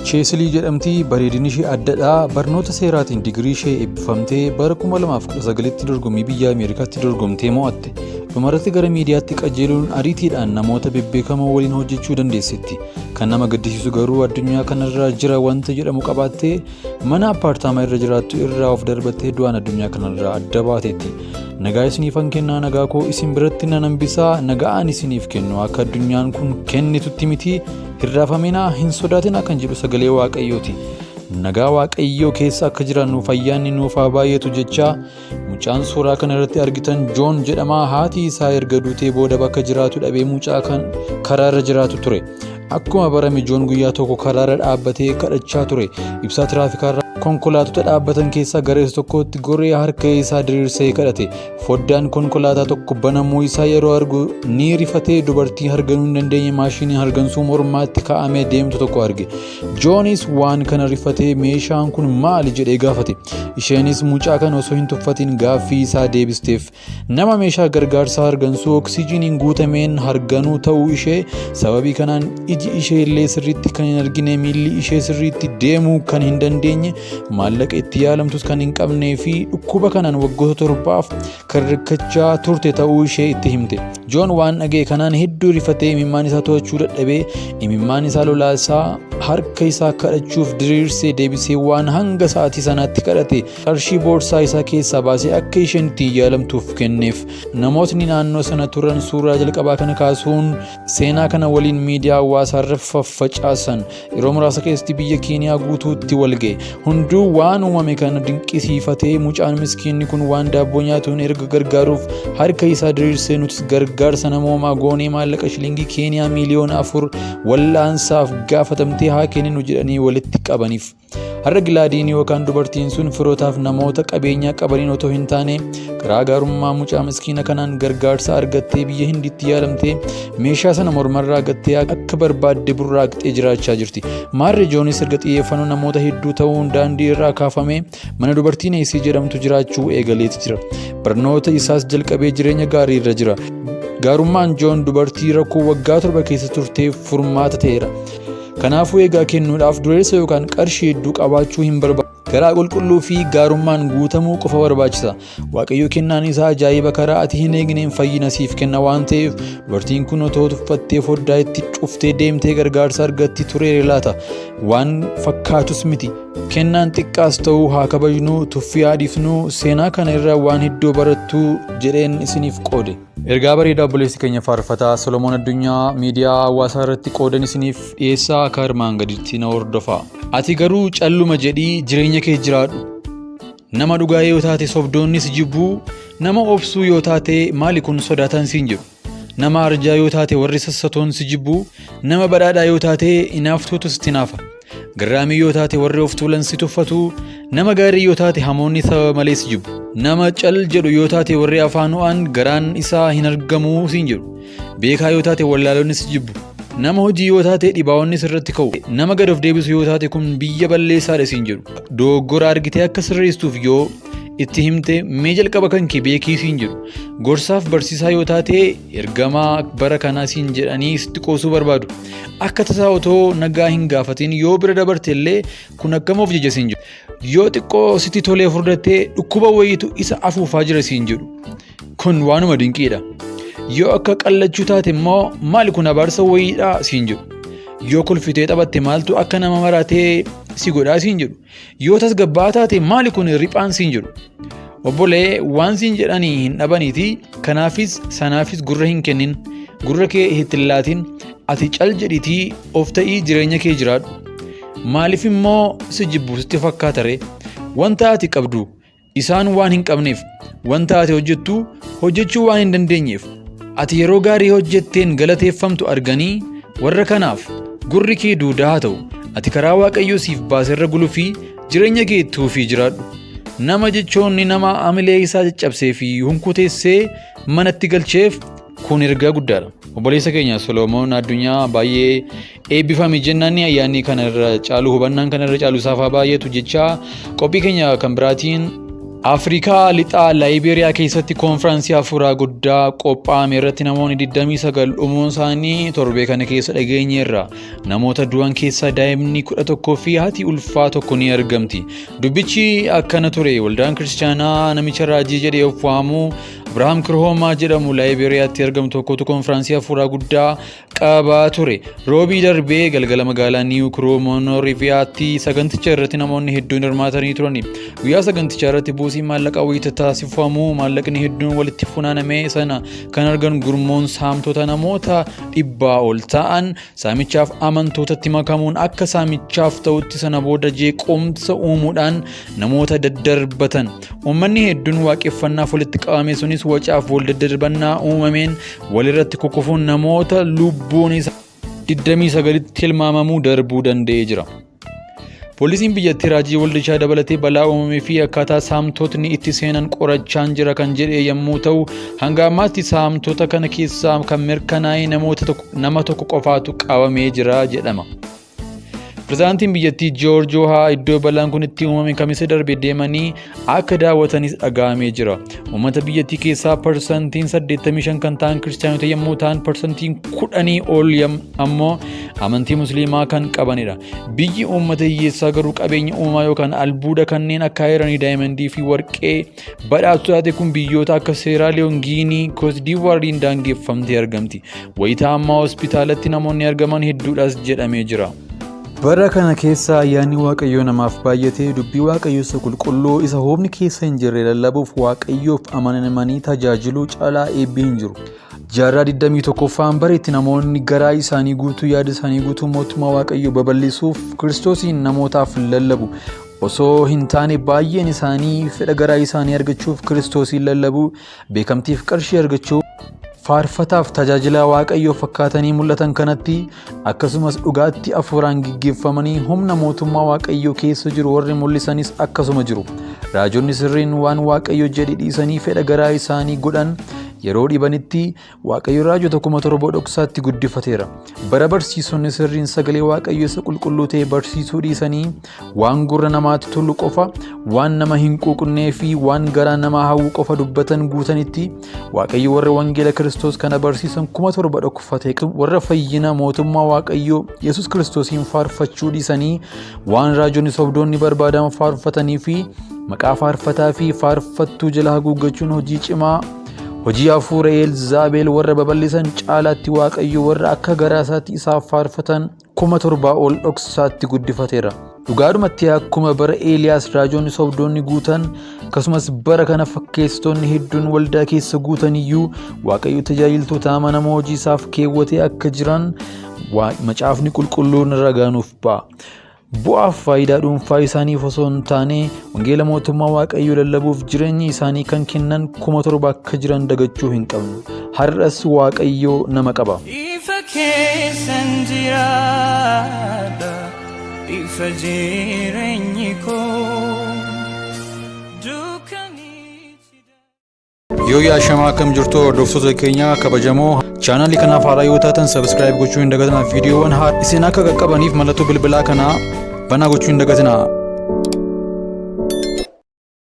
Cheesilii jedhamti. Bareedinni ishee addadha. Barnoota seeraatiin digirii ishee eebbifamtee bara 2019tti dorgommii biyya Ameerikaatti dorgomtee mo'atte. Dhumarratti gara miidiyaatti qajeeluun ariitiidhaan namoota bebbeekamoo waliin hojjechuu dandeessetti. Kan nama gaddisiisu garuu addunyaa kanarra jira wanta jedhamu qabaattee mana appaartaamaa irra jiraattu irraa of darbattee du'aan addunyaa kanarraa adda baateetti. Nagaa isiniifan kennaa, nagaa koo isin biratti nan hambisaa, nagaa ani isiniif kennu akka addunyaan kun kennitutti miti, hin raafaminaa, hin sodaatinaa kan jedhu sagalee Waaqayyooti. Nagaa Waaqayyoo keessa akka jiraannuuf ayyaanni nuuf haa baay'atu jechaa, mucaan suuraa kana irratti argitan Joon jedhama. Haati isaa erga duutee booda bakka jiraatu dhabee mucaa kan karaarra jiraatu ture. Akkuma barame Joon guyyaa tokko karaarra dhaabbatee kadhachaa ture. Ibsaa tiraafikaarra konkolaatota dhaabbatan keessaa gara isa tokkootti goree harka isaa diriirsee kadhate. Foddaan konkolaataa tokko banamuu isaa yeroo argu ni rifatee dubartii harganuu hin dandeenye maashinii hargansuu mormaatti kaa'amee deemtu tokko arge. Joonis waan kana rifatee meeshaan kun maali jedhee gaafate. Isheenis mucaa kana osoo hin tuffatiin gaaffii isaa deebisteef. Nama meeshaa gargaarsaa hargansuu oksijiiniin guutameen harganuu ta'uu ishee, sababii kanaan iji ishee illee sirriitti kan hin argine, miilli ishee sirriitti deemuu kan hin dandeenye, maallaqa itti yaalamtus kan hin qabnee fi dhukkuba kanaan waggoota 7f kan rakkachaa turte ta'uu ishee itti himte. Joon waan dhaga'e kanaan hedduu rifatee imimmaan isaa to'achuu dadhabee imimmaan isaa lolaasaa harka isaa kadhachuuf diriirsee deebisee waan hanga sa'aatii sanaatti kadhate qarshii boorsaa isaa keessaa baasee akka isheen ittiin yaalamtuuf kenneef. Namootni naannoo sana turan suuraa jalqabaa kana kaasuun seenaa kana waliin miidiyaa hawaasaarra faffacaasan. Yeroo muraasa keessatti biyya Keeniyaa guutuutti wal ga'e. Hunduu waan uumame kana dinqisiifatee mucaan miskiinni kun waan daabboo nyaatuun erga gargaaruuf harka isaa diriirsee nutis gargaarsa namoomaa goonee maallaqa shilingii Keeniyaa miiliyoona 4 wal'aansaaf gaafatamtee haa kenninu jedhanii walitti qabaniif. Har'a Gilaadiin yookaan dubartiin sun firootaaf namoota qabeenyaa qabaniin otoo hin taane karaa gaarummaa mucaa miskiina kanaan gargaarsa argattee biyya Hindiitti yaalamtee meeshaa sana mormarraa gattee akka barbaadde burraaqxee jiraachaa jirti. Maarre Joonis erga xiyyeeffannoo namoota hedduu ta'uun daandii irraa kaafamee mana dubartii Neesii jedhamtu jiraachuu eegaleeti jira. Barnoota isaas jalqabee jireenya gaarii irra jira. Gaarummaan Joon dubartii rakkoo waggaa 7 keessa turteef furmaata ta'eera. Kanaafuu egaa kennuudhaaf dureessa yookaan qarshii hedduu qabaachuu hin barbaadu. Garaa qulqulluu fi gaarummaan guutamuu qofa barbaachisa. Waaqayyo kennaan isaa ajaa'iba karaa ati hin eegneen fayyina siif kenna waan ta'eef, dubartiin kun otoo tuffattee foddaa itti cuftee deemtee gargaarsa argatti turee laata? Waan fakkaatus miti. Kennaan xiqqaas ta'uu haa kabajnu, tuffii haa dhiifnu, seenaa kana irraa waan hedduu barattu jedheen isiniif qoode. Ergaa bareedaa obboleessi keenya faarfataa Solomoon Addunyaa miidiyaa hawaasaa irratti qoodan isiniif dhiyeessaa, akka armaan gaditti na hordofaa. Ati garuu calluma jedhii jireenya kee jiraadhu. Nama dhugaa yoo taate sobdoonni si jibbuu, nama obsuu yoo taate maali kun sodaataan siin jedhu. Nama arjaa yoo taate warri sassatoon si jibbuu, nama badhaadhaa yoo taate inaaftuutu sitti naafa. Garraamii yoo taate warri of tuulan si tuffatu, nama gaarii yoo taate hamoonni sababa malee si jibbu. Nama cal jedhu yoo taate warri afaan ho'an garaan isaa hin argamu siin jedhu. Beekaa yoo taate wallaalonni si jibbu. Nama hojii yoo taate dhibaa'onni sirratti ka'u. Nama gad of deebisu yoo taate kun biyya balleessaadha siin jedhu. Dogoggora argitee akka sirreessuuf yoo itti himte mee jalqaba kan kee beekii siin jedhu. Gorsaaf barsiisaa yoo taate ergamaa bara kanaa siin jedhanii sitti qoosuu barbaadu. Akka tasaa otoo nagaa hin gaafatiin yoo bira dabarte illee kun akkam of jaja siin jedhu. Yoo xiqqoo sitti tolee furdattee dhukkuba wayiitu isa afuufaa jira siin jedhu. Kun waanuma dinqiidha. Yoo akka qallachuu taate immoo maali kun abaarsa wayiidha siin jedhu. Yoo kolfitee taphatte maaltu akka nama maraatee si godhaa siin jedhu. Yoo tasgabbaa'aa taate maali kun riphaan siin jedhu. Obbolee, waan siin jedhanii hin dhabaniiti, kanaafis sanaafis gurra hin kennin, gurra kee itti hin laatin, ati cal jedhiitii of ta'ii jireenya kee jiraadhu. Maaliif immoo si jibbu sitti fakkaata ree? Wanta ati qabdu isaan waan hin qabneef, wanta ati hojjettu hojjechuu waan hin dandeenyeef, ati yeroo gaarii hojjetteen galateeffamtu arganii warra kanaaf gurri kee duudaa haa ta'u. Ati karaa Waaqayyo siif baaserra gulufii jireenya kee itti fufii jiraadhu. Nama jechoonni nama amilee isaa caccabsee fi hunkuteessee manatti galcheef kun ergaa guddaadha. Obboleessa keenya Soloomoon Addunyaa, baay'ee eebbifami jennaan, ayyaanni kana irra caalu, hubannaan kana irra caalu isaaf haa baay'atu jechaa, qophii keenya kan biraatiin Afrikaa Lixaa Laayibeeriyaa keessatti koonfiraansii hafuuraa guddaa qophaa'ame irratti namoonni 29 dhumuun isaanii torbee kana keessa dhageenyeerra. Namoota du'an keessaa daa'imni 11 fi haati ulfaa tokko ni argamti. Dubbichi akkana ture. Waldaan Kiristaanaa namicha raajii jedhee of waamu Abrahaam Kirhoomaa jedhamu Laayibeeriyaatti argamu tokkotu koonfiraansii hafuuraa guddaa qabaa ture. Roobii darbee galgala magaalaa Niiw Kiroomoonoriviyaatti saganticha irratti namoonni hedduun hirmaatanii turani. Guyyaa sagantichaa irratti buusii maallaqaa wayita taasifamu maallaqni hedduun walitti funaaname sana kan argan gurmuun saamtota namoota dhibbaa ol ta'an saamichaaf amantootatti makamuun akka saamichaaf ta'utti sana booda jeequmsa uumuudhaan namoota daddarbatan. Uummanni hedduun waaqeffannaaf walitti qabame sunis wacaaf wal daddarbannaa uumameen walirratti kukufuun namoota lubbuun isaa 29tti tilmaamamuu darbuu danda'ee jira. Poolisiin biyyattii raajii waldichaa dabalatee balaa uumamee fi akkaataa saamtotni itti seenan qorachaan jira kan jedhe yommuu ta'u, hanga ammaatti saamtota kana keessaa kan mirkanaa'e namoota nama tokko qofaatu qabamee jira jedhama. Pirezidaantiin biyyattii Joorj Wohaa iddoo balaan kun itti uumame kamisa darbe deemanii akka daawwatanis dhaga'amee jira. Uummata biyyattii keessaa parsantiin 85 kan ta'an kiristaanota yommuu ta'an parsantiin 10 ol ammoo amantii musliimaa kan qabanidha. Biyyi uummata hiyyeessaa garuu qabeenya uumamaa yookaan albuuda kanneen akka ayiranii, daayimandii fi warqee badhaatu taate kun biyyoota akka Seeraaliyoon, Giinii, Kootdiivuwaariin daangeffamtee argamti. Wayitaa ammaa hospitaalatti namoonni argaman hedduudhas jedhamee jira. Bara kana keessa ayyaanni Waaqayyoo namaaf baay'atee dubbii Waaqayyoo isa qulqulluu isa humni keessa hin jirre lallabuuf Waaqayyoof amanamanii tajaajiluu caalaa eebbi hin jiru. Jaarraa 21ffaan bara itti namoonni garaa isaanii guutuu yaada isaanii guutuu mootummaa Waaqayyoo babal'isuuf Kiristoosiin namootaaf lallabu. Osoo hin taane baay'een isaanii fedha garaa isaanii argachuuf Kiristoosiin lallabu, beekamtiif qarshii argachuu faarfataaf tajaajilaa Waaqayyoo fakkaatanii mul'atan kanatti akkasumas dhugaatti afuuraan gaggeeffamanii humna mootummaa Waaqayyoo keessa jiru warri mul'isanis akkasuma jiru. Raajonni sirriin waan Waaqayyo jedhe dhiisanii fedha garaa isaanii godhan yeroo dhibanitti Waaqayyo raajota 7,000 dhoksaatti guddifateera. Bara barsiisonni sirriin sagalee Waaqayyo isa qulqulluu ta'e barsiisuu dhiisanii waan gurra namaatti tolu qofa, waan nama hin quuqnee fi waan garaa namaa hawwu qofa dubbatan guutanitti Waaqayyo warra wangeela Kiristoos kana barsiisan 7,000 dhokfate warra fayyina mootummaa Waaqayyoo Yesuus Kiristoosiin faarfachuu dhiisanii waan raajonni sobdoonni barbaadan faarfatanii fi maqaa faarfataa fi faarfattuu jala haguuggachuun hojii cimaa hojii hafuura Eelzaabeel warra babal'isan caalaatti Waaqayyo warra akka garaa isaatti isaaf faarfatan 7,000 ol dhoksaatti guddifateera. Dhugaadhumatti akkuma bara Eeliyaas raajonni sobdoonni guutan akkasumas bara kana fakkeessitoonni hedduun waldaa keessa guutan iyyuu Waaqayyo tajaajiltoota amanamoo hojii isaaf keewwatee akka jiran macaafni qulqulluun ragaa nuuf ba'a. Bu'aaf faayidaa dhuunfaa isaaniif osoo hin taane wangeela mootummaa Waaqayyoo lallabuuf jireenya isaanii kan kennan 7,000 akka jiran dagachuu hin qabnu. Har'as Waaqayyo nama qaba. Ifa keessan jiraadha, ifa jireenyi koo. Dukkanichi. Yoo yaashamaa akkam jirtu hordoftoota keenya kabajamoo chaanaalii kanaaf haaraa yoo taatan subscribe gochuu hin dagatinaa viidiyoowwan haaraa isin akka qaqqabaniif mallattoo bilbilaa kanaa banaa gochuu hin dagatinaa.